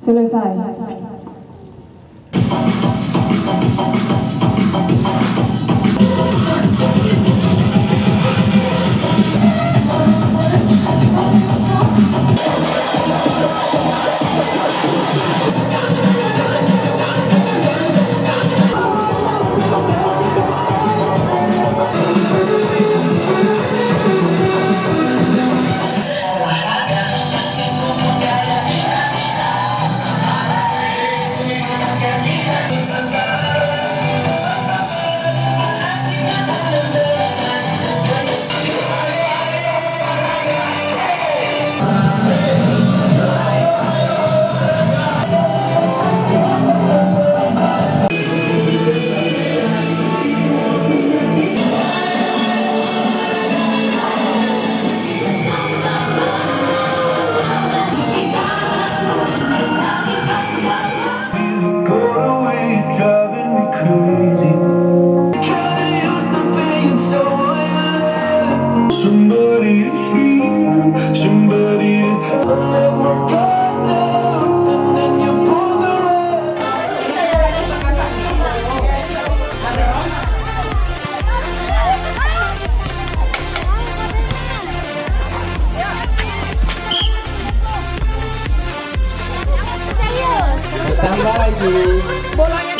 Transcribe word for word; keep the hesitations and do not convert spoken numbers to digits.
Selesai. Gone away, driving me crazy. Kinda used to being so in love. Somebody to hear, somebody to have. Tambah lagi. Bolanya